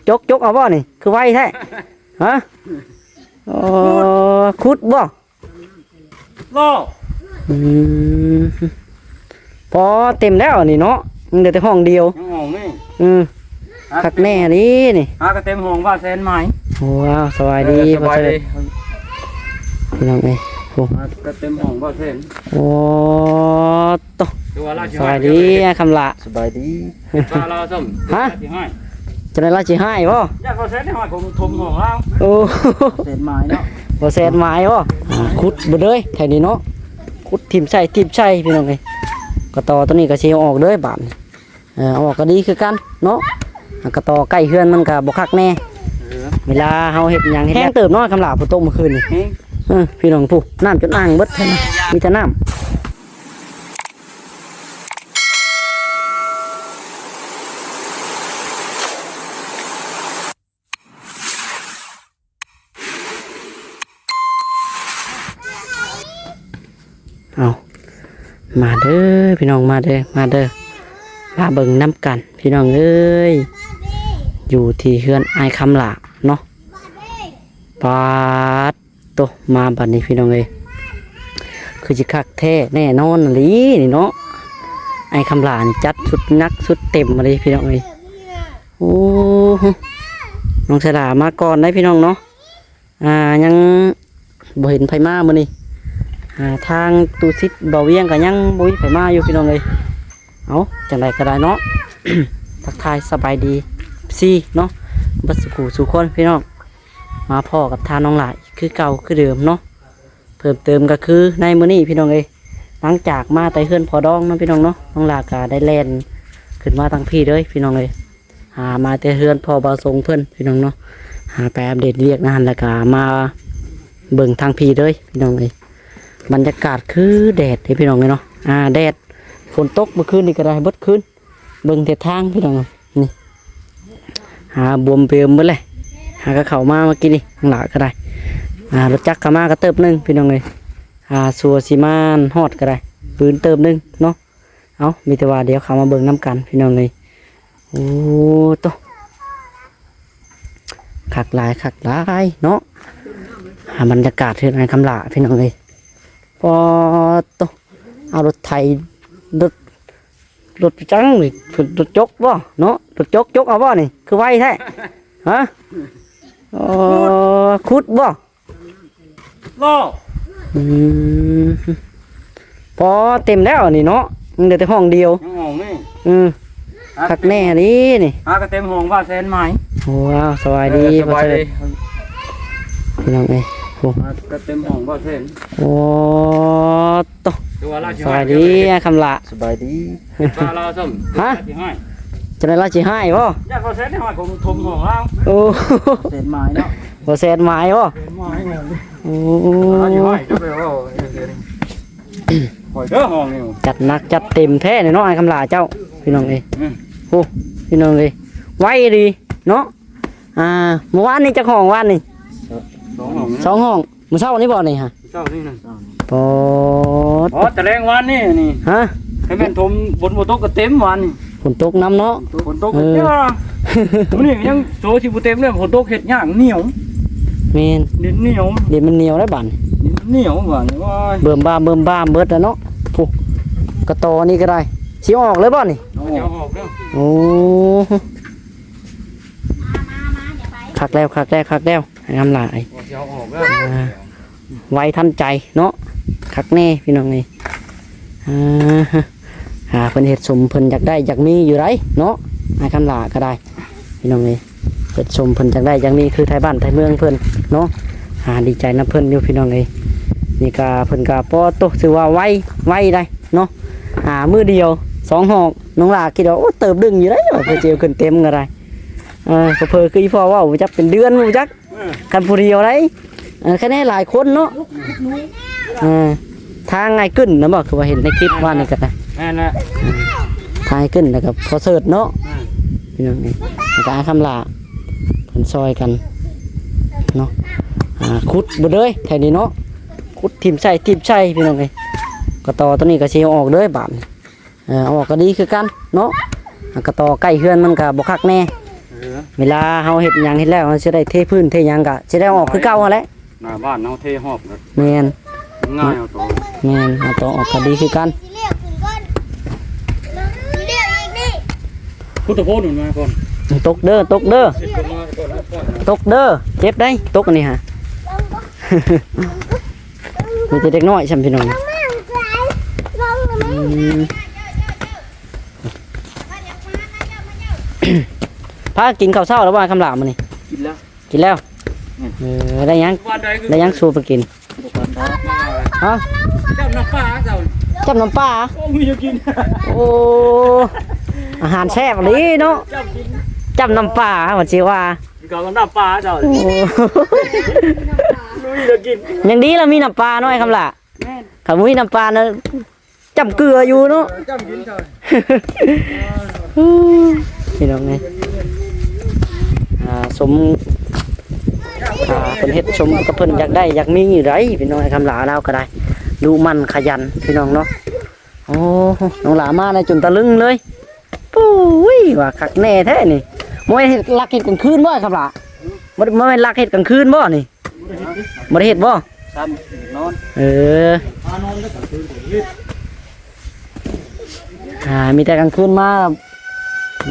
ຈົກ ຈົກເອົາບໍ່ນີ້ ຄືໄວແທ້? ຮະ? ອໍ ຂຸດບໍ່? ລໍ ອືມ ພໍເຕັມແລ້ວນີ້ເນາະ ຍັງເຫຼືອແຕ່ຫ້ອງດຽວ ຍັງຫ້ອງນີ້ ອືມ ຄັກແນ່ນີ້ນີ້ ຫາກະເຕັມຫ້ອງວ່າແສນໄມ້. ວ້າວ ສະບາຍດີ ເອີ ສະບາຍດີ ພີ່ນ້ອງເອີຍ ໂອ້ ຫາກະເຕັມຫ້ອງວ່າແສນ. ໂອ້ ໂຕ ສະບາຍດີ ອ້າຍຄຳຫຼ້າ ສະບາຍດີ. ເຮັດປາລາວຊ້ຳ ຮະ? ຊິໃຫ້ ຈັ່ງໃດລາວຊິໃຫ້ບໍ່? ຢ້ານບໍ່ແຊນໃຫ້ ຜົມຖົມຫ້ອງລາວ. ໂອ້ ແສນໝາຍເນາະ ບໍ່ແຊນໝາຍບໍ່? ອ່າ ຂຸດເບິດເລີຍແຖວນີ້ເນາະ ຂຸດຖິ້ມໃສ່ຖິ້ມໃສ່ ພີ່ນ້ອງເອີຍ. ກະຕໍໂຕນີ້ກະຊິເອົາອອກເດີບາດນີ້ ເອີ ເອົາອອກກະດີຄືກັນເນາະ. ກະຕໍໃກ້ເຮືອນມັນກະບໍ່ຄັກແນ່ ເອີ ເວລາເຮົາເຮັດຫຍັງເຮັດແຮງເຕີບເນາະ ຄຳຫຼ້າ ຝົນຕົກມື້ຄືນນີ້ ແຮງ ເອີ ພີ່ນ້ອງ ຜູ້ ນ້ຳຈົນອ່າງເບິດ ມີແຕ່ນ້ຳ. ເອົາ ມາເດີພີ່ນ້ອງ ມາເດີ ມາເດີ ມາເບິ່ງນຳກັນພີ່ນ້ອງເອີຍ ຢູ່ທີ່ເຮືອນອ້າຍຄຳຫຼ້າເນາະ. ປາດ ໂຕ ມາບັດນີ້ພີ່ນ້ອງເອີຍ ຄືຊິຄັກແທ້ແນ່ນອນອີ່ຫຼີນີ້ເນາະ. ອ້າຍຄຳຫຼ້ານີ້ຈັດຊຸດໜັກຊຸດເຕັມມາເລີຍພີ່ນ້ອງເອີຍ. ໂອ້ ນ້ອງສາລາມາກ່ອນໄດ໋ພີ່ນ້ອງເນາະ ອ່າ ຍັງບໍ່ເຫັນໃຜມາມື້ນີ້ ອ່າ ທາງຕູ້ຊິດ ບ່າວວຽງກະຍັງບໍ່ມີໃຜມາຢູ່ພີ່ນ້ອງເອີຍ. ເອົາ ຈັ່ງໃດກະໄດ້ເນາະ ທັກທາຍສະບາຍດີ ເອັຟຊີ ເນາະ ເບິດສູ່ຜູ້ສູ່ຄົນພີ່ນ້ອງ. ມາພໍ້ກັບທ່ານນ້ອງຫຼ້າອີກຄືເກົ່າຄືເດີມເນາະ. ເພີ່ມເຕີມກະຄືໃນມື້ນີ້ພີ່ນ້ອງເອີຍ ຫຼັງຈາກມາແຕ່ເຮືອນພໍ່ດອງເນາະພີ່ນ້ອງເນາະ ນ້ອງຫຼ້າກະໄດ້ແລ່ນຂຶ້ນມາທາງພີ້ເດີພີ່ນ້ອງເອີຍ. ຫາມາແຕ່ເຮືອນພໍ່ບ່າວສົງເພິ່ນພີ່ນ້ອງເນາະ ຫາໄປອັບເດດວຽກນັ້ນ ແລ້ວກະມາເບິ່ງທາງພີ້ເດີພີ່ນ້ອງເອີຍ. ບັນຍາກາດຄືແດດເດ້ພີ່ນ້ອງເອີຍເນາະ ອ່າ ແດດ ຝົນຕົກມື້ຄືນນີ້ກະໄດ້ເບິດຄືນ. ເບິ່ງທິດທາງພີ່ນ້ອງ ນີ້ ຫາບວມເປີມເບິດເລີຍ ຫາກະເຂົ້າມາເມື່ອກີ້ນີ້ ຂ້າງຫຼັງກະໄດ້ ອ່າ ລົດຈັກເຂົ້າມາກະເຕີບໜຶ່ງພີ່ນ້ອງເອີຍ ອ່າ ຊົ່ວຊິມາຮອດກະໄດ້ ບືນເຕີບໜຶ່ງເນາະ. ເອົາ ມີແຕ່ວ່າດຽວເຂົ້າມາເບິ່ງນຳກັນພີ່ນ້ອງເອີຍ. ໂອ້ ໂຕ ຄັກຫຼາຍ ຄັກຫຼາຍເນາະ ອ່າ ບັນຍາກາດເຮືອນອ້າຍຄຳຫຼ້າພີ່ນ້ອງເອີຍ. ປາດໂຕ ເອົາລົດໄຖ ລົດ ລົດຈັ່ງນີ້ ລົດຈົກບໍ່ເນາະ ລົດຈົກ ຈົກເອົາບໍ່ນີ້ ຄືໄວແທ້? ຮະ? ອໍ ຂຸດບໍ່? ລໍ ອືມ ພໍເຕັມແລ້ວນີ້ເນາະ ຍັງເຫຼືອແຕ່ຫ້ອງດຽວ ຍັງຫ້ອງນີ້ ອືມ ຄັກແນ່ນີ້ນີ້ ຫາກະເຕັມຫ້ອງວ່າແສນໄມ້. ວ້າວ ສະບາຍດີ ເອີ ສະບາຍດີ ພໍ່ເຊີດ ພີ່ນ້ອງເອີຍ ໂອ້ ຫາກະເຕັມຫ້ອງວ່າແສນ. ໂອ້ ໂຕ ສະບາຍດີອ້າຍຄຳຫຼ້າ ສະບາຍດີ. ເຮັດປາລາວຊ້ຳ ຮະ? ຈັ່ງໃດລາວຊິໃຫ້ບໍ່? ຢ້ານບໍ່ແຊນໃຫ້ ຜົມຖົມຫ້ອງລາວ. ໂອ້ ແສນໝາຍເນາະ ບໍ່ແຊນໝາຍບໍ່? ແສນໝາຍ ໂອ້ ລາວຊິໃຫ້ ຈະໄປເວົ້າ ຂ້ອຍເດີຫ້ອງນີ້ ຈັດໜັກຈັດເຕັມແທ້ເນາະ ອ້າຍຄຳຫຼ້າເຈົ້າ ພີ່ນ້ອງເອີຍ. ອືມ ໂອ້ ພີ່ນ້ອງເອີຍ ໄວດີເນາະ. ອ່າ ມື້ວານນີ້ຈັກຫ້ອງ ວານນີ້? ສອງຫ້ອງ ສອງຫ້ອງ. ມື້ເຊົ້ານີ້ບໍ່ນີ້ຮະ? ເຊົ້ານີ້ນະ ປອດ ອໍ ແຕ່ແລງວານນີ້ນີ້ ຮະ? ຄັນແມ່ນຖົມ ຝົນບໍ່ຕົກກະເຕັມວານນີ້ ຝົນຕົກນຳເນາະ ຝົນຕົກ ເອີ ມື້ນີ້ຍັງໂສຊິບໍ່ເຕັມເລີຍ ຝົນຕົກເຮັດຍາກ ໜຽວ ແມ່ນ ດິນໜຽວ ດິນມັນໜຽວໄດ໋ບາດນີ້ ດິນໜຽວບາດນີ້ ໂອ້ຍ ເບິ່ມບ້າມເບິ່ມບ້າມເບິດແລ້ວເນາະ. ຜູ້ ກະຕໍນີ້ກະໄດ້ ຊິເອົາອອກເລີຍບໍ່ນີ້? ເອົາອອກ ເອົາອອກເດີ ໂອ້ ຄັກແລ້ວ ຄັກແລ້ວ ຄັກແລ້ວ ງາມຫຼາຍ ຊິເອົາອອກເດີ ອ່າ ໄວທັນໃຈເນາະ ຄັກແນ່ພີ່ນ້ອງເອີຍ. ອ່າ ອ່າ ເພິ່ນເຮັດສົມເພິ່ນຢາກໄດ້ຢາກມີຢູ່ໃດ໋ເນາະ ອ້າຍຄຳຫຼ້າກະໄດ້ພີ່ນ້ອງເອີຍ ເຮັດສົມເພິ່ນຢາກໄດ້ຢາກມີຄືໄທບ້ານໄທເມືອງເພິ່ນເນາະ. ອ່າ ດີໃຈນຳເພິ່ນຢູ່ພີ່ນ້ອງເອີຍ. ນີ້ກະເພິ່ນກະ ປາດໂຕ ຖືວ່າໄວ ໄວໄດ໋ເນາະ ອ່າ ມື້ດຽວສອງຫ້ອງ ນ້ອງຫຼ້າຄິດວ່າ ໂອ້ ເຕີບດຶງຢູ່ໄດ໋ວ່າ ເພື່ອຊິເອົາຂຶ້ນເຕັມກະໄດ້ ເອີ ເຜີໆຄືອີ່ພໍ່ເວົ້າ ບໍ່ຈັກເປັນເດືອນບໍ່ຈັກ ເອີ ຄັນຜູ້ດຽວໄດ໋ ເອີ ຄັນໃຫ້ຫຼາຍຄົນເນາະ ເອີ ທາງອ້າຍກຶ້ນນະບໍ່ ຄືວ່າເຫັນໃນຄລິບວານນີ້ກະໄດ້ ແມ່ນແຫຼະ ເອີ ທາງອ້າຍກຶ້ນແລ້ວກະພໍ່ເສີດເນາະ ເອີ ພີ່ນ້ອງເອີຍ ແລ້ວກະອ້າຍຄຳຫຼ້າ ເພິ່ນຊ່ອຍກັນເນາະ. ອ່າ ຂຸດເບິດເລີຍແຖວນີ້ເນາະ ຂຸດຖິ້ມໃສ່ຖິ້ມໃສ່ ພີ່ນ້ອງເອີຍ. ກະຕໍໂຕນີ້ກະຊິເອົາອອກເດີບາດນີ້ ເອີ ເອົາອອກກະດີຄືກັນເນາະ ກະຕໍໃກ້ເຮືອນມັນກະບໍ່ຄັກແນ່ ເອີ ເວລາເຮົາເຮັດຫຍັງເຮັດແລ້ວ ເຮົາຊິໄດ້ເທພື້ນເທຫຍັງກະຊິໄດ້ອອກຄືເກົ່າຫັ້ນແຫຼະ. ໜ້າບ້ານເຮົາເທຮອບເລີຍ ແມ່ນ ມັນງ່າຍ ເອົາຕົວ ແມ່ນ ເອົາຕົວອອກກະດີຄືກັນ. ພຸດທະໂພນມັນມາກ່ອນ ຕົກເດີ ຕົກເດີ ຕົກເດີ ເຈັບໄດ໋ ຕົກອັນນີ້ຫາ ມີແຕ່ເດັກນ້ອຍຊ່ຳພີ່ນ້ອງ. ອືມ ພາກິນເຂົ້າເຊົ້າແລ້ວບໍ່ ຄຳຫຼ້າ ມື້ນີ້? ກິນແລ້ວ ກິນແລ້ວ. ອືມ ເອີ ໄດ້ຫຍັງ ໄດ້ຫຍັງສູ່ໄປກິນ? ຮະ? ຈ້ຳນ້ຳປາເຈົ້າ ຈ້ຳນ້ຳປາ. ໂອ້ ມີແນວກິນ ໂອ້ ອາຫານແຊບອີ່ຫຼີເນາະ ຈ້ຳນ້ຳປາ ວ່າຊິວ່າ ເຂົາກໍນ້ຳປາເຈົ້າ ໂອ້ ມີແນວກິນ. ຍັງດີລະມີນ້ຳປາເນາະ ຄຳຫຼ້າ. ແມ່ນ ຄັນບໍ່ມີນ້ຳປານະ ຈ້ຳເກືອຢູ່ເນາະ ຈ້ຳກິນເຈົ້າ. ພີ່ນ້ອງເອີຍ ອ່າ ສົມ ອ່າ ເພິ່ນເຮັດສົມກັບເພິ່ນຢາກໄດ້ຢາກມີຢູ່ໃດ໋ ພີ່ນ້ອງ. ຄຳຫຼ້າລາວກໍໄດ້ ດຸໝັ່ນຂະຫຍັນ ພີ່ນ້ອງເນາະ. ໂອ້ ນ້ອງຫຼ້າມາໄດ້ຈົນຕະລຶງເລີຍ. ປຸ້ຍ ວ່າຄັກແນ່ແທ້ນີ້. ບໍ່ແມ່ນລັກເຮັດກາງຄືນບໍ່ ຄຳຫຼ້າ? ບໍ່ ບໍ່ແມ່ນລັກເຮັດກາງຄືນບໍ່ນີ້? ບໍ່ໄດ້ເຮັດບໍ່? ຊັ້ນນອນ ເອີ ອ່າ ມີແຕ່ກາງຄືນມາ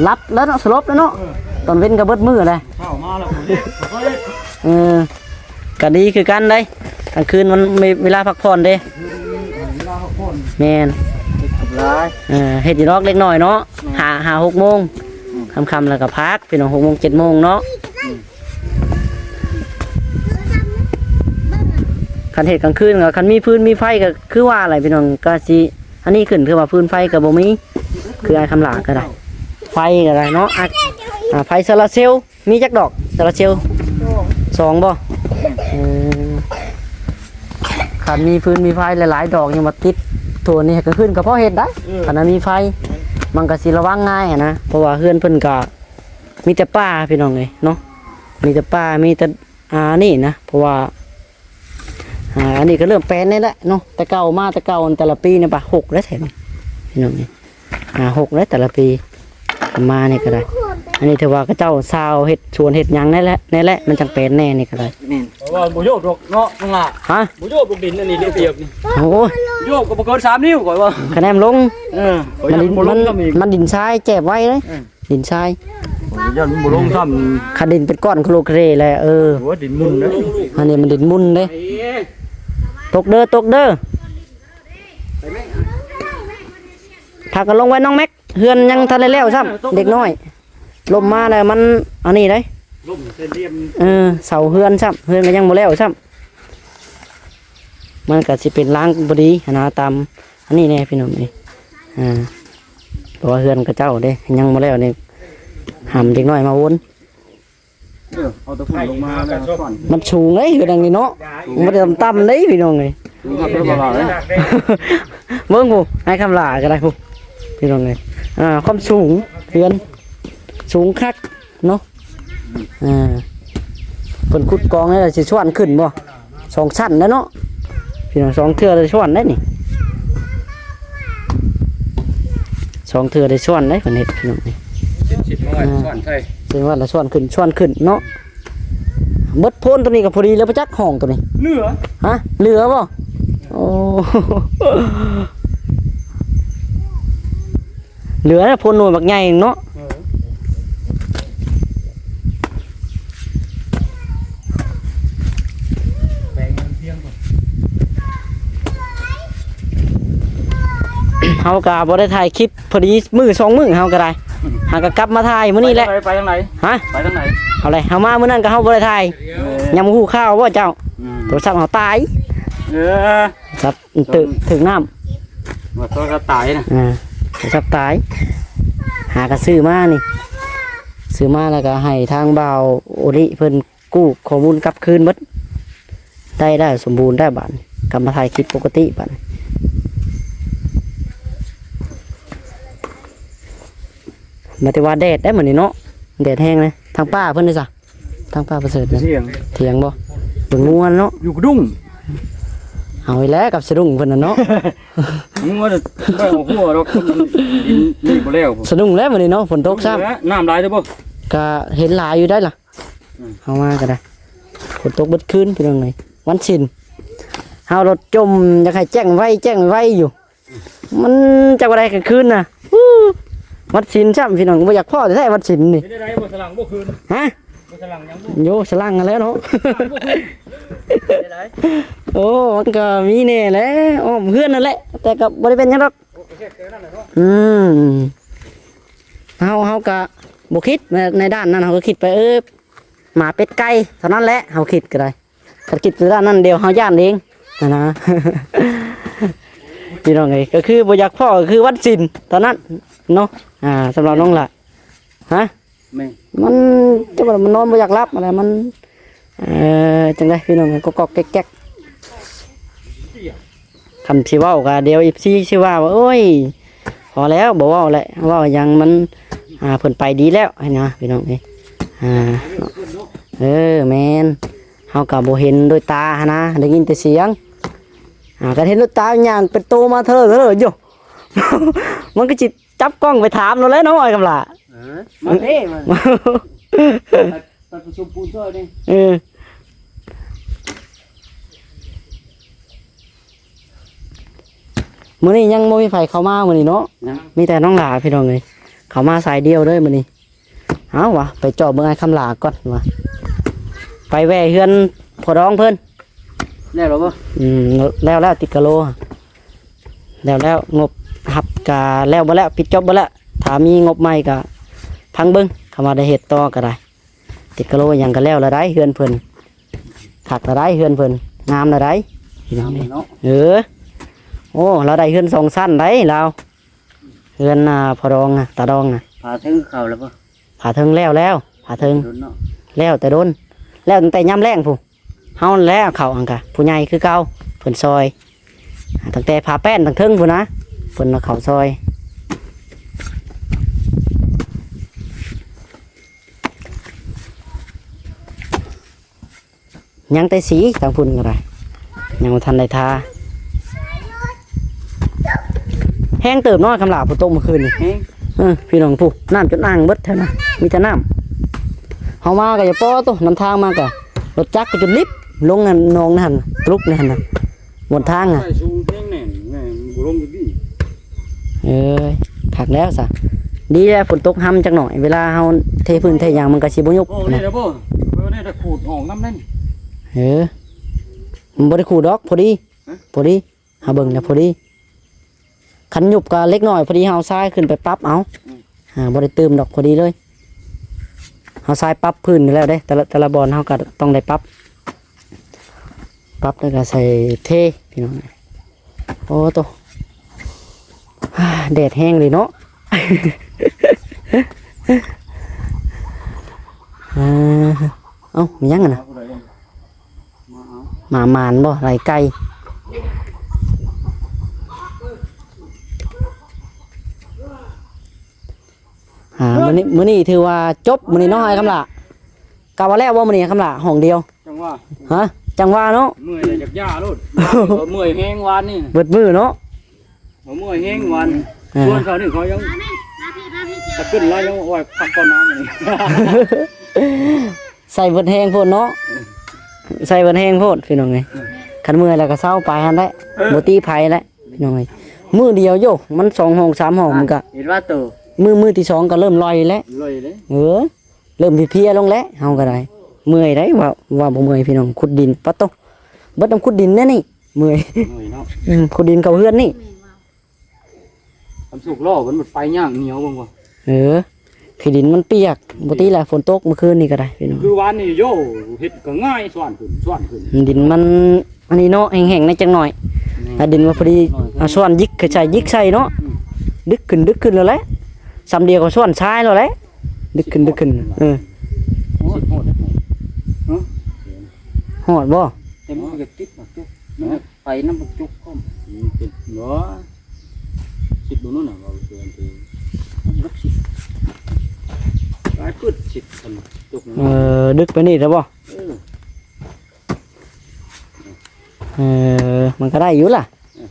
ຫຼັບແລ້ວເນາະ ສະຫຼົບແລ້ວເນາະ. ເອີ ຕອນເວັນກໍເບິດມື້ແຫຼະ ເຊົ້າມາແລ້ວບໍ່ເຮັດ ເອີ ກໍດີຄືກັນເດ້ ກາງຄືນມັນມີເວລາພັກຜ່ອນເດ້. ເວລາພັກຜ່ອນ ແມ່ນ ເຮັດກັບຫຼາຍ ເອີ ເຮັດຢູ່ດອກເລັກນ້ອຍເນາະ. ແມ່ນ ຫ້າ ຫ້າ ຫົກໂມງ ອືມ ຄ່ຳໆ ແລ້ວກໍພັກ ພີ່ນ້ອງ ຫົກໂມງ ເຈັດໂມງເນາະ. ອືມ ຄັນເຮັດກາງຄືນກໍ ຄັນມີຟືນມີໄຟກໍຄືວ່າແຫຼະ ພີ່ນ້ອງ ກໍຊິອັນນີ້ຂຶ້ນ ຄືວ່າຟືນໄຟກໍບໍ່ມີ ຄືອ້າຍຄຳຫຼ້າກໍໄດ້ ໄຟກໍໄດ້ເນາະ ອາ ອ່າ ໄຟໂຊລາເຊວ. ມີຈັກດອກໂຊລາເຊວ? ສອງ ສອງບໍ່? ເອີ ຄັນມີຟືນມີໄຟຫຼາຍໆ ດອກຍັງມາຕິດທົ່ວນີ້ ກາງຄືນກໍພໍເຮັດໄດ້. ເອີ ຄັນວ່າມີໄຟ ມັນກໍຊິລະວັງງ່າຍຫັ້ນນະ ເພາະວ່າເຮືອນເພິ່ນກໍມີແຕ່ປ່າ ພີ່ນ້ອງເອີຍເນາະ ມີແຕ່ປ່າ ມີແຕ່ ອ່າ ນີ້ນະ ເພາະວ່າ ອ່າ ອັນນີ້ກໍເລີ່ມແປນແນ່ແຫຼະເນາະ ແຕ່ເກົ່າມາ ແຕ່ເກົ່າແຕ່ລະປີນີ້ປະ ຫົກແລ້ວແທ້ນີ້ ພີ່ນ້ອງເອີຍ ຫ້າ ຫົກແລ້ວແຕ່ລະປີ ມານີ້ກໍໄດ້. ອັນນີ້ຖືວ່າເຂົາເຈົ້າຊາວເຮັດສວນເຮັດຫຍັງແນ່ແຫຼະ ແນ່ແຫຼະ ມັນຈັ່ງແປນແນ່ນີ້ກໍໄດ້. ແມ່ນ ເພາະວ່າບໍ່ໂຍກດອກເນາະ ນ້ອງຫຼ້າ ຮະ? ບໍ່ໂຍກດອກດິນອັນນີ້ ເປັນປຽກນີ້ ໂອ້ຍ ໂຍກກໍບໍ່ເກີນສາມນິ້ວ ຂ້ອຍວ່າ ຄະແນມລົງ ເອີ ມັນດິນ ມັນດິນຊາຍແຈບໄວເດ້. ເອີ ດິນຊາຍ ຢ້ານມັນບໍ່ລົງຊ້ຳ ຄັນດິນເປັນກ້ອນໂຄໂລເຄເລແຫຼະ. ເອີ ໂອ້ຍ ດິນໝຸ່ນເດ້ ອັນນີ້ມັນດິນໝຸ່ນເດ້. ຕົກເດີ ຕົກເດີ ພາກັນລົງໄວ້ນ້ອງແມັກ ເຮືອນຍັງທັນໄດ້ແລ້ວຊ້ຳ ເດັກນ້ອຍ ລົ້ມມາແລ້ວມັນອັນນີ້ເດ້ ລົ້ມໃສ່ຫຼ່ຽມ ເອີ ເສົາເຮືອນຊ້ຳ ເຮືອນກໍຍັງບໍ່ແລ້ວຊ້ຳ ມັນກໍຊິເປັນລາງບໍ່ດີຫັ້ນນະ ຕາມ ອັນນີ້ແນ່ພີ່ນ້ອງເອີຍ ອ່າ ເພາະວ່າເຮືອນເຂົາເຈົ້າເດ້ ຍັງບໍ່ແລ້ວນີ້ ຫ້າມເດັກນ້ອຍມາວົນ. ເອີ ເອົາແຕ່ພຸ້ນລົງມາແລ້ວ ມັນສູງເດ້ ເຮືອນຫຼັງນີ້ເນາະ ມັນບໍ່ໄດ້ຕ່ຳໆເດ້ພີ່ນ້ອງເອີຍ ສູງຄັກເດີ ບໍ່ຫຼາຍເດ້. ເບິ່ງພຸ້ນ ອ້າຍຄຳຫຼ້າກໍໄດ້ພຸ້ນ ພີ່ນ້ອງເອີຍ ອ່າ ຄວາມສູງເຮືອນ ສູງຄັກເນາະ ອ່າ ເພິ່ນຂຸດກອງແລ້ວຊິຊວນຂຶ້ນບໍ່? ສອງຊັ້ນແລ້ວເນາະ ພີ່ນ້ອງ ສອງເທື່ອໄດ້ຊວນໄດ້ນີ້ ສອງເທື່ອໄດ້ຊວນໄດ້ ເພິ່ນເຮັດ ພີ່ນ້ອງ ເປັນສິບຮ້ອຍ ອ່າ ຊວນໃສ່ ເຊິ່ງວ່າລະຊວນຂຶ້ນ ຊວນຂຶ້ນເນາະ. ເບິດໂພນຕົວນີ້ກໍພໍດີແລ້ວ ບໍ່ຈັກຫ້ອງຕົວນີ້ ເຫຼືອ ຮະ ເຫຼືອບໍ່? ໂອ້ ເຫຼືອແລ້ວ ໂພນໜ່ວຍບັກໃຫຍ່ເນາະ ເອີ ແປງມັນພຽງກ່ອນ ເຮົາກໍບໍ່ໄດ້ຖ່າຍຄລິບ ພໍດີມື້ສອງມື້ເຮົາກໍໄດ້ ຫາກໍກັບມາຖ່າຍມື້ນີ້ແຫຼະ ໄປທາງໃດ ໄປທາງໃດ ຮະ ໄປທາງໃດ ເອົາແຫຼະ ເຮົາມາມື້ນັ້ນກໍເຮົາບໍ່ໄດ້ຖ່າຍ ເອີ ຍັງບໍ່ຮູ້ຂ່າວບໍ່ເຈົ້າ ອືມ ໂທລະສັບເຮົາຕາຍ ເອີ ສັບ ຖືກ ຖືກນ້ຳ ວ່າໂທລະສັບຕາຍນະ ອ່າ ໂທລະສັບຕາຍ ຫາກໍຊື້ມານີ້ ຊື້ມາແລ້ວກໍໃຫ້ທາງບ່າວໂອລິເພິ່ນກູ້ຂໍ້ມູນກັບຄືນເບິດ ໄດ້ ໄດ້ສົມບູນໄດ້ບາດນີ້ ກັບມາຖ່າຍຄລິບປົກກະຕິບາດນີ້ ມາແຕ່ວ່າແດດໄດ໋ມື້ນີ້ເນາະ ແດດແຮງເລີຍ ທາງປ່າເພິ່ນເດ້ຊະ? ທາງປ່າປະເສີດນະ ຖຽງ ຖຽງບໍ່? ເບິ່ງງົວເນາະ ຢູ່ກະດຸງ ເອົາອີກແລ້ວກັບສະດຸ້ງເພິ່ນນະເນາະ ງົວບໍ່ອອກຫົວດອກ ດິນນີ້ບໍ່ແລ້ວ ສະດຸ້ງແລ້ວມື້ນີ້ເນາະ ຝົນຕົກຊ້ຳ ນ້ຳຫຼາຍເດີບໍ່? ໄ ກະເຫັນຫຼາຍຢູ່ໄດ໋ລະ ອືມ ເຮົາມາກໍໄດ້ ຝົນຕົກເບິດຄືນພີ່ນ້ອງເອີຍ ວັນສິນ ເຮົາລົດຈົ່ມ ຢາກໃຫ້ແຈ້ງໄວ ແຈ້ງໄວຢູ່ ມັນຈັກວ່າໃດກາງຄືນນະ ອູ້ ວັນສິນຊ້ຳພີ່ນ້ອງ ບໍ່ຢາກພໍ້ແທ້ໆ ວັນສິນນີ້ ເປັນໃດບໍ່ສະຫຼັງບໍ່ຄືນ ຮະ ບໍ່ສະຫຼັງຫຍັງບໍ່ ໂຍສະຫຼັງຫັ້ນແຫຼະເນາະ ສະຫຼັງບໍ່ຄືນ ເປັນໃດ ໂອ້ ມັນກໍມີແດ່ແຫຼະ ອ້ອມເຮືອນນັ້ນແຫຼະ ແຕ່ກໍບໍ່ໄດ້ເປັນຫຍັງດອກ ໂອ້ ກໍແຄ່ນັ້ນແຫຼະເນາະ ອືມ ເຮົາ ເຮົາກະບໍ່ຄິດໃນ ໃນດ້ານນັ້ນ ເຮົາກໍຄິດໄປ ເອີ ໝາເປັດໄກ່ເທົ່ານັ້ນແຫຼະ ເຮົາຄິດກໍໄດ້ ຄັນຄິດໄປດ້ານນັ້ນ ດຽວເຮົາຢ້ານເອງຫັ້ນນະ ພີ່ນ້ອງເອີຍ ກໍຄືບໍ່ຢາກພໍ້ ກໍຄືວັນສິນເທົ່ານັ້ນເນາະ ອ່າ ສຳລັບນ້ອງຫຼ້າ ຮະ ແມ່ນ ມັນ ຈະວ່າມັນນອນບໍ່ຢາກຫຼັບຫັ້ນແຫຼະ ມັນ ເອີ ຈັ່ງໃດພີ່ນ້ອງ ກໍກອກໆແກັກໆ ຄັນຊິເວົ້າກໍດຽວເອັຟຊີຊິວ່າ ໂອ້ຍ ພໍແລ້ວ ບໍ່ເວົ້າແຫຼະ ເວົ້າຫຍັງມັນ ອ່າ ເພິ່ນໄປດີແລ້ວຫັ້ນນະ ພີ່ນ້ອງເອີຍ ອ່າ ເນາະ ເອີ ແມ່ນ ເຮົາກໍບໍ່ເຫັນດ້ວຍຕາຫັ້ນນະ ໄດ້ຍິນແຕ່ສຽງ ອ່າ ຄັນເຫັນດ້ວຍຕາຍ່າງເປັນໂຕມາເທີເທີຢູ່ ມັນກໍຊິຈັບກ້ອງໄປຖາມໂລດແຫຼະເນາະ ອ້າຍຄຳຫຼ້າ ເອີ ມາເດ້ ມາ ໄປ ໄປປະຊຸມປູນຊ່ອຍເດ້ ເອີ ມື້ນີ້ຍັງບໍ່ມີໃຜເຂົ້າມາມື້ນີ້ເນາະ ຍັງ ມີແຕ່ນ້ອງຫຼ້າພີ່ນ້ອງເອີຍ ເຂົ້າມາສາຍດຽວເລີຍມື້ນີ້ ເອົ້າວະ ໄປເຈາະເບິ່ງອ້າຍຄຳຫຼ້າກ່ອນວະ ໄປແວ່ເຮືອນພໍ່ດອງເພິ່ນ ແລ້ວແລ້ວບໍ່ ອືມ ແລ້ວແລ້ວ ຕິດກະໂລ ແລ້ວແລ້ວ ງົບຮັບກະແລ້ວເບິດແລ້ວ ປິດຈົບເບິດແລ້ວ ຖ້າມີງົບໃໝ່ກະຟັງເບິ່ງ ຄຳວ່າໄດ້ເຮັດຕໍ່ກະໄດ້ ຕິດກະໂລຫຍັງກໍແລ້ວລະໄດ໋ ເຮືອນເພິ່ນ ຄັກລະໄດ໋ ເຮືອນເພິ່ນ ງາມລະໄດ໋ ງາມເນາະ ເອີ ໂອ້ ລາວໄດ້ເຮືອນສອງຊັ້ນໄດ໋ລາວ ເຮືອນ ອ່າ ພໍ່ດອງນະ ຕາດອງນະ ຝາເທິງເຂົ້າແລ້ວບໍ່ ຝາເທິງແລ້ວແລ້ວ ຝາເທິງ ດົນເນາະ ແລ້ວແຕ່ດົນ ແລ້ວຕັ້ງແຕ່ຍາມແລ້ງພຸ້ນ ເຮົາແລ້ວເຂົ້າຫັ້ນກະ ຜູ້ໃຫຍ່ຄືເກົ່າ ເພິ່ນຊ່ອຍ ຕັ້ງແຕ່ຝາແປ້ນຕັ້ງເທິງພຸ້ນນະ ເພິ່ນມາເຂົ້າຊ່ອຍ ຍັງແຕ່ສີທາງພຸ້ນກໍໄດ້ ຍັງບໍ່ທັນໄດ້ທາ ແຮງເຕີບເນາະ ຄຳຫຼ້າ ຝົນຕົກມື້ຄືນນີ້ ແຮງ ເອີ ພີ່ນ້ອງ ຜູ້ ນ້ຳຈົນອ່າງເບິດແທ້ນະ ມີແຕ່ນ້ຳ ເຮົາມາກໍຢ່າພໍ້ໂຕ ນຳທາງມາກໍ ລົດຈັກກໍຈົນລິບລົງນັ້ນ ໜອງນັ້ນ ກະລຸກນັ້ນນະ ບົນທາງນະ ໃສ່ສູງແຮງແໜ້ນ ແມ່ນບໍ່ລົງຢູ່ດີ ເອີຍ ຄັກແລ້ວຊະ ດີແລ້ວຝົນຕົກຮຳຈັກໜ້ອຍ ເວລາເຮົາເທພື້ນເທຫຍັງມັນກໍຊິບໍ່ຍຸບ ໂອ້ ນີ້ແຫຼະບໍ່ ເອີ ນີ້ແຫຼະຂູດອອກນຳນັ້ນ ເອີ ມັນບໍ່ໄດ້ຂູດດອກ ພໍດີ ຮະ ພໍດີ ເຮົາເບິ່ງແລ້ວພໍດີ ຄັນຍຸບກໍເລັກນ້ອຍ ພໍດີເຮົາເອົາຊາຍຂຶ້ນໄປປັບເອົາ ອືມ ອ່າ ບໍ່ໄດ້ຕື່ມດອກ ພໍດີເລີຍ ເຮົາຊາຍປັບພື້ນຢູ່ແລ້ວເດ້ ແຕ່ລະ ແຕ່ລະບ່ອນເຮົາກໍຕ້ອງໄດ້ປັບ ປັບແລ້ວກໍໃສ່ເທ ພີ່ນ້ອງ ໂອ້ໂຕ ແດດແຮງເລີຍເນາະ ເອີ ເອົ້າ ມີຫຍັງຫັ້ນນະ? ໝາມານບໍ່? ໄລ່ໄກ່ ອ່າ ມື້ນີ້ ມື້ນີ້ຖືວ່າຈົບມື້ນີ້ເນາະ ອ້າຍຄຳຫຼ້າ. ກະວ່າແລ້ວບໍ່ມື້ນີ້ຄຳຫຼ້າ ຫ້ອງດຽວ? ຈັ່ງວ່າ ຮະ ຈັ່ງວ່າເນາະ ເມື່ອຍແລ້ວຢາກຢ່າໂລດ ເມື່ອຍແຮງວານນີ້ ເບິດມື້ເນາະ ບໍ່ເມື່ອຍແຮງວານ ເອີ ສ່ວນເຊົ້ານີ້ເຂົາຍັງ ຕະກຶ້ນລາວຍັງວ່າພັກກ່ອນນະມື້ນີ້ ໃສ່ເບິດແຮງໂພດເນາະ ໃສ່ເບິດແຮງໂພດພີ່ນ້ອງເອີຍ ຄັນເມື່ອຍແລ້ວກໍເຊົາໄປຫັ້ນແຫຼະ ເອີ ບໍ່ຕິໃຜແຫຼະ ພີ່ນ້ອງເອີຍ ມື້ດຽວໂຢ ມັນສອງຫ້ອງສາມຫ້ອງ ມັນກະ ເຫັນວ່າໂຕ ມື້ ມື້ທີສອງກໍເລີ່ມລອຍແລ້ວ ລອຍເດ້ ເອີ ເລີ່ມເພຍໆລົງແລ້ວ ເຮົາກໍໄດ້ ເມື່ອຍໄດ໋ ວ່າ ວ່າບໍ່ເມື່ອຍພີ່ນ້ອງ ຂຸດດິນ ປະໂຕ ເບິດນຳຂຸດດິນແນ່ນີ້ ເມື່ອຍ ເມື່ອຍເນາະ ອືມ ຂຸດດິນເຂົ້າເຮືອນນີ້ ຄຳສຸກລໍ້ເພິ່ນມັນໄປຍາກ ໜຽວເບິ່ງວ່າ ເອີ ຂີ້ດິນມັນປຽກ ບໍ່ຕິແຫຼະ ຝົນຕົກມື້ຄືນນີ້ກໍໄດ້ພີ່ນ້ອງ ຄືວານນີ້ໂຢ ເຮັດກໍງ່າຍ ສ້ອນຂຶ້ນ ສ້ອນຂຶ້ນ ດິນມັນອັນນີ້ເນາະ ແຫ້ງໆ ແດ່ຈັກໜ້ອຍ ແມ່ນ ແລ້ວດິນວ່າພໍດີ ເອົາຊ້ອນຢິກໃສ່ ຢິກໃສ່ເນາະ ອືມ ດຶກຂຶ້ນ ດຶກຂຶ້ນແລ້ວແຫຼະ ສ່ຳດຽວກໍຊ້ອນຊາຍແລ້ວແຫຼະ ດຶກຂຶ້ນ ດຶກຂຶ້ນ ເອີ ໂອ້ຍ ຮອດ ຮະ ຮອດບໍ່? ແຕ່ມັນກໍຕິດບັກຈຸກ ໄປນຳບັກຈຸກພ້ອມ ມັນເປັນ ບໍ່ ຊິດບໍ່ນັ້ນນະ ເວົ້າເທື່ອທີ່ ມັນເບິດຊິດ ຫຼາຍປຶດຊິດຄັນຈົກ ເອີ ດຶກໄປນີ້ແລ້ວບໍ່? ເອີ ເອີ ມັນກໍໄດ້ຢູ່ລະ ເອີ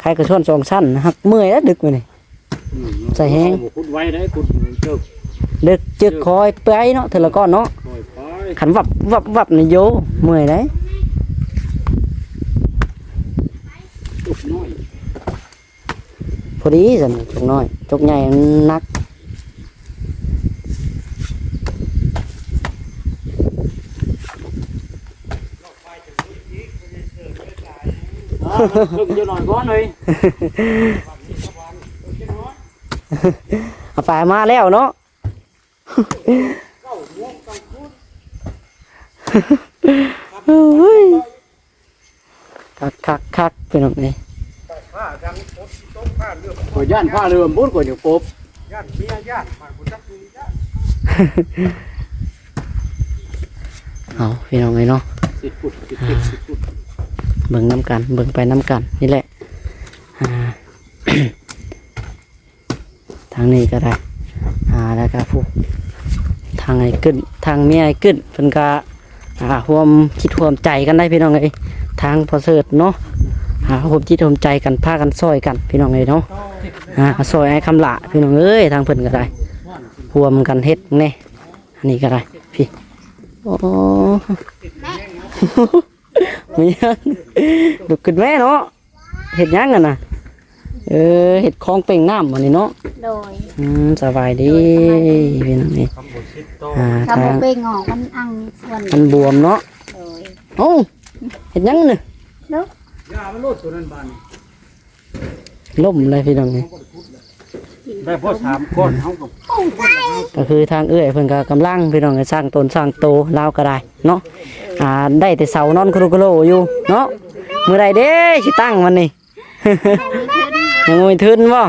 ໃຄກໍຊວນສອງຊັ້ນ ຫາກເມື່ອຍແລ້ວດຶກໄປນີ້ ອືມ ໃສ່ແຮງ ເອົາຂຸດໄວໄດ້ ຂຸດເທີກ ເລິກຈຶ່ກ ຄ່ອຍໄປເນາະ ເທື່ອລະກ້ອນເນາະ. ຄ່ອຍໄປ ຄັນວັບວັບວັບນີ້ໂຢ ເມື່ອຍເດ້. ຈົກນ້ອຍ ພໍດີຊັ້ນ ຈົກນ້ອຍ ຈົກໃຫຍ່ມັນໜັກ. ເອີ ເບິ່ງຢູ່ໜ້ອຍກ່ອນເລີຍ. ເອົາໄປມາແລ້ວເນາະ. ເກົ້າໂມງກາງຄືນ ໂອ້ຍ ຄັກໆໆ ພີ່ນ້ອງເອີຍ. ຂ້ອຍຢ້ານຟ້າເຫຼື້ອມພຸ້ນ ຂ້ອຍຍັງປົບ ຢ້ານເມຍຢ້ານ ຂ້ອຍບໍ່ຈັກຢູ່ຢ້ານ. ເອົາ ພີ່ນ້ອງເອີຍເນາະ ເບິ່ງນຳກັນ ເບິ່ງໄປນຳກັນນີ້ແຫຼະ. ອ່າ ທາງນີ້ກໍໄດ້ ອ່າ ແລ້ວກໍຜູ້ ທາງອ້າຍກຶ້ນ ທາງເມຍອ້າຍກຶ້ນ ເພິ່ນກໍ ອ່າ ຮ່ວມຈິດຮ່ວມໃຈກັນໄດ້ ພີ່ນ້ອງເອີຍ. ທາງພໍ່ເສີດເນາະ ອ່າ ຮ່ວມຈິດຮ່ວມໃຈກັນ ພາກັນຊ່ອຍກັນ ພີ່ນ້ອງເອີຍເນາະ. ອ່າ ຊ່ອຍອ້າຍຄຳຫຼ້າ ພີ່ນ້ອງເອີຍ. ທາງເພິ່ນກໍໄດ້ ຮ່ວມກັນເຮັດແດ່ ອັນນີ້ກໍໄດ້ ພີ່. ໂອ້ ມີຫຍັງ? ລຸກຂຶ້ນແມ່ເນາະ. ເຮັດຫຍັງຫັ້ນນະ? ເອີ ເຮັດຄອງເປັ່ງນ້ຳອັນນີ້ເນາະ. ໂດຍ ອືມ ສະບາຍດີ ໂດຍ ສະບາຍດີ ພີ່ນ້ອງເອີຍ. ອ່າ ຖ້າບໍ່ເປັ່ງອອກ ມັນອັ່ງສ່ວນ ມັນບວມເນາະ. ໂດຍ ເອົ້າ ເຮັດຫຍັງນີ້? ເນາະ ຢ່າມັນໂລດຕົວນັ້ນບາດນີ້. ລົ້ມເລີຍ ພີ່ນ້ອງເອີຍ. ໄດ້ພໍສາມກ້ອນ ເຮົາກໍ ກໍຄືທາງເອື້ອຍເພິ່ນກໍກຳລັງ ພີ່ນ້ອງເອີຍ ສ້າງຕົນສ້າງໂຕ ລາວກໍໄດ້ເນາະ. ອ່າ ໄດ້ແຕ່ເສົານອນໂຄໂລໂຄໂລຢູ່ເນາະ. ມື້ໃດເດ້ຊິຕັ້ງມັນນີ້? ຍັງບໍ່ມີທຶນບໍ່?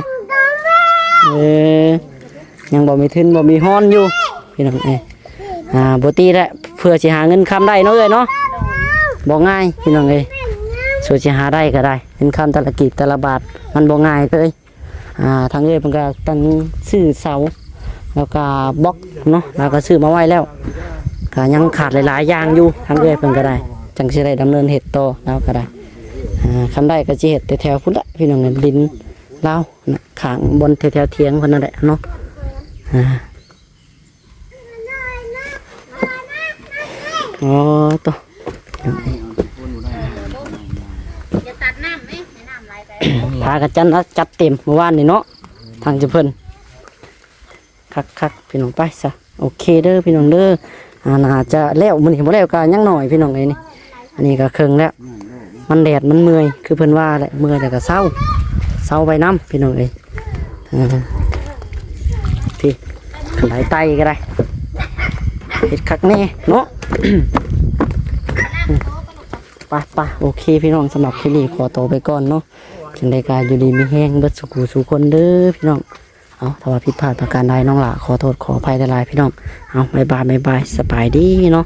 ເອີ ຍັງບໍ່ມີທຶນບໍ່ມີຮອນຢູ່ ພີ່ນ້ອງເອີຍ. ອ່າ ບໍ່ຕິແຫຼະ ເພື່ອຊິຫາເງິນຄຳໄດ້ເນາະເອື້ອຍເນາະ. ບໍ່ງ່າຍ ພີ່ນ້ອງເອີຍ ສູ່ຊິຫາໄດ້ກໍໄດ້ ເງິນຄຳແຕ່ລະກີບແຕ່ລະບາດ ມັນບໍ່ງ່າຍເລີຍ. ອ່າ ທາງເອື້ອຍເພິ່ນກໍຕັ້ງຊື້ເສົາ ແລ້ວກໍບລັອກເນາະ ແລ້ວກໍຊື້ມາໄວ້ແລ້ວ ກໍຍັງຂາດຫຼາຍໆຢ່າງຢູ່. ທາງເອື້ອຍເພິ່ນກໍໄດ້ ຈັ່ງຊິໄດ້ດຳເນີນເຮັດຕໍ່ ລາວກໍໄດ້. ອ່າ ຄຳໄດ້ກໍຊິເຮັດແຖວໆພຸ້ນແຫຼະ ພີ່ນ້ອງເອີຍ ດິນລາວນະ ຂ້າງບ່ອນແຖວໆຖຽງເພິ່ນນັ້ນແຫຼະເນາະ. ອ່າ ອໍ ໂຕ ຢ່າຕັດນ້ຳເດ້ ໃຫ້ນ້ຳໄຫຼໄປ. ພາກັນຈັດ ຈັດເຕັມມື້ວານນີ້ເນາະ ທາງເຈົ້າເພິ່ນ. ຄັກໆ ພີ່ນ້ອງ ໄປຊະ ໂອເຄເດີ ພີ່ນ້ອງເດີ. ອ່າ ໜ້າຈະແລ້ວ ມື້ນີ້ບໍ່ແລ້ວກໍຍັງໜ້ອຍ ພີ່ນ້ອງເອີຍ. ນີ້ ອັນນີ້ກໍເຄິ່ງແລ້ວ ມັນແດດມັນເມື່ອຍ ຄືເພິ່ນວ່າແຫຼະ ເມື່ອຍແລ້ວກໍເຊົາ ເຊົາໄວ້ນຳ ພີ່ນ້ອງເອີຍ. ເອີ ພີ່ ໄປໄຕ່ກໍໄດ້ ເຮັດຄັກແນ່ເນາະ. ໄປໆ ໂອເຄ ພີ່ນ້ອງ ສຳລັບຄລິບນີ້ຂໍໂຕໄປກ່ອນເນາະ. ຈັ່ງໃດກໍຢູ່ດີມີແຮງເບິດສູ່ຜູ້ສູ່ຄົນເດີ ພີ່ນ້ອງ. ເອົາ ຖ້າວ່າຜິດພາດປະການໃດ ນ້ອງຫຼ້າຂໍໂທດຂໍອະໄພຫຼາຍໆ ພີ່ນ້ອງ. ເອົາ ບາຍບາຍ ບາຍບາຍ ສະບາຍດີເນາະ.